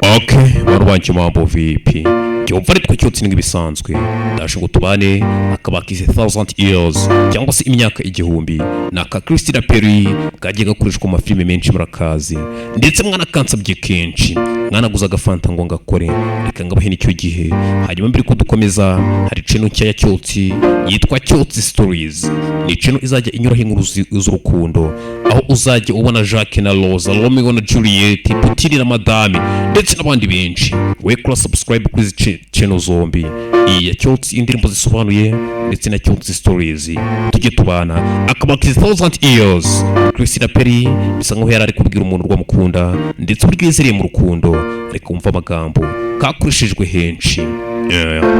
Okay, barubanje mambo vipi? Jyumva ari twe cyotsi nk'ibisanzwe. Ndaje ngo tubane akabakize 1000 years cyangwa se imyaka 1000 na ka Christina Perry kagiye gakoreshwa mu mafilime menshi murakazi. Ndetse mwana kansabye kenshi. Mwanaguza agafanta ngo ngakore. Reka ngabahe nicyo gihe. Hanyuma mbere ko dukomeza hari channel nshya ya Cyotsi yitwa Cyotsi Stories. Ni channel izajya inyuraho inkuru z'urukundo aho uzajya ubona Jacques na Rosa, Romeo na Juliet, Putini na Madame ndetse n'abandi benshi. We kora subscribe kuri izi channel zombi, iyi ya Cyotsi indirimbo zisobanuye ndetse na Cyotsi Stories, tujye tubana akabaki 1000 years. Christina Perry bisa nkaho yari ari kubwira umuntu rwamukunda ndetse uburyo yizereye mu rukundo. Reka wumve amagambo kakoreshejwe henshi.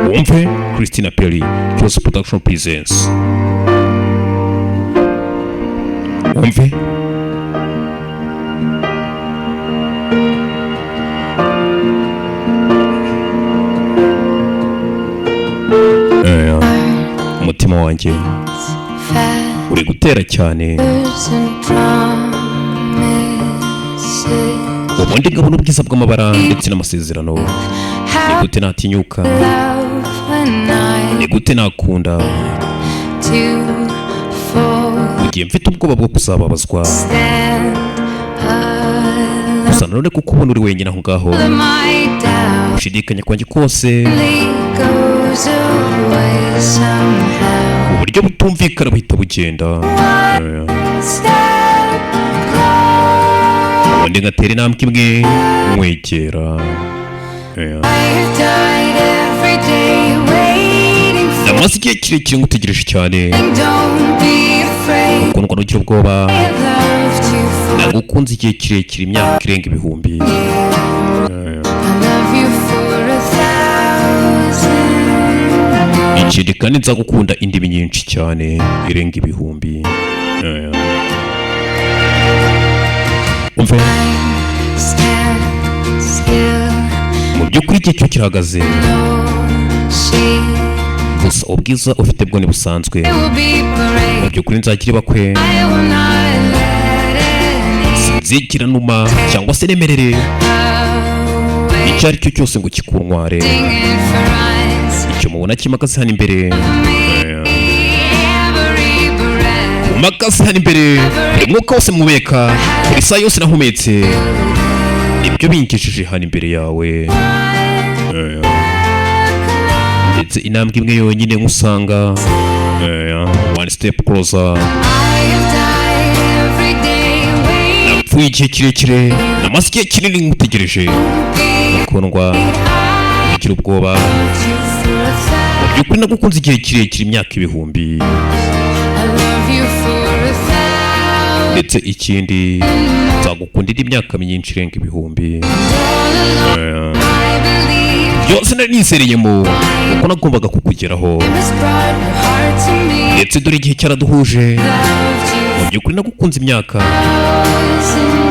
Wumve Christina Perry, Cyotsi Production Presents. Wumve umutima wanjye uri gutera cyane, ubundi ngabona ubwiza bw'amabara ndetse n'amasezerano. Ni gute natinyuka, ni gute nakunda mu gihe mfite ubwoba bwo kuzababazwa? Gusa nanone kuko ubona uri wenyine aho ngaho, ushidikanya kwanjye kose uburyo butumvikana buhita bugenda. Ubundi ngatera intambwe imwe nkwegera. Namaze igihe kirekire ngutegereje cyane, ukundwa nugira ubwoba, nagukunze igihe kirekire imyaka irenga ibihumbi. Ikindi kandi nzagukunda indimi nyinshi cyane irenga ibihumbi. Umve mu by'ukuri igihe cyo kirahagaze, gusa ubwiza ufite bwo ntibusanzwe. Mu by'ukuri nzagira ibakwe, sinzigera numa cyangwa se nemerere icyo ari cyo cyose ngo kikuntware. Icyo mubona kimakaze hano imbere, makaze hano imbere, buri mwuka wose mubeka, buri saha yose nahumetse, ibyo bingejeje hano imbere yawe. Ndetse intambwe imwe yonyine nkusanga, one step closer. Napfuye igihe kirekire, namaze igihe kinini nkutegereje, mukundwa ugira ubwoba. Mu by'ukuri nagukunze igihe kirekire imyaka ibihumbi. Ndetse ikindi nzagukunda indi myaka myinshi irenga ibihumbi. Byose nari nizereyemo kuko nagombaga kukugeraho, ndetse dore igihe cyaraduhuje. Mu by'ukuri nagukunze imyaka,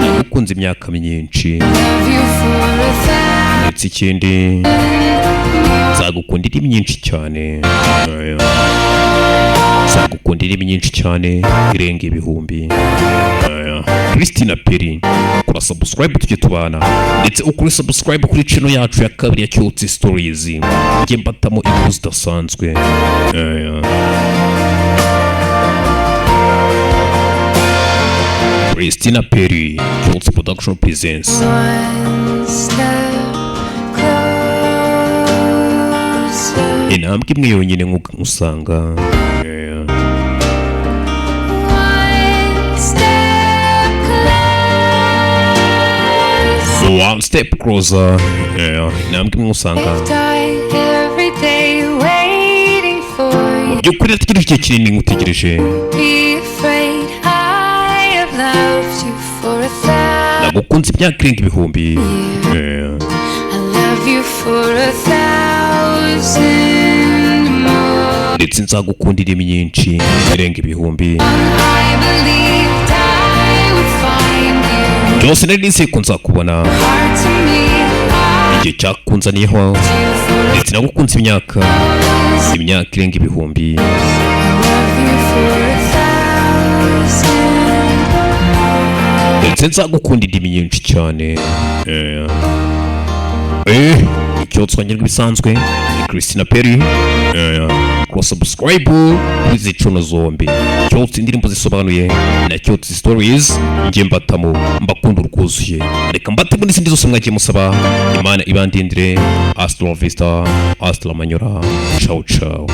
nagukunze imyaka myinshi. Ndetse ikindi nzagukunda indi myinshi cyane, nzagukunda indi myinshi cyane irenga ibihumbi. Christina Perry, kora subscribe tujye tubana, ndetse ukore subscribe kuri channel yacu ya kabiri ya Cyotsi Stories, njye mbatamo inkuru zidasanzwe. Christina Perry, Cyotsi Production Presents. Intambwe imwe yonyine nkusanga. One step closer. Intambwe imwe nkusanga. Mu by'ukuri nategereje igihe kinini nkutegereje, nagukunze imyaka irenga ibihumbi. Ndetse nzagukunda indimi nyinshi irenga ibihumbi. Byose nari nizeye ko nzakubona, igihe cyakunzaniyeho, ndetse nagukunze imyaka irenga ibihumbi. Ndetse nzagukunda indimi nyinshi cyane. Icyotsi wanjye nk'ibisanzwe ni Christina Perry. Kora subscribe kuri izi channel zombi, Cyotsi indirimbo zisobanuye na Cyotsi Stories. Njye mbatamo, mbakunda urwuzuye. Reka mbatemo n'izindi zose mwagiye musaba. Imana ibandindire. Hasta la vista, hasta la manyora, ciao ciao.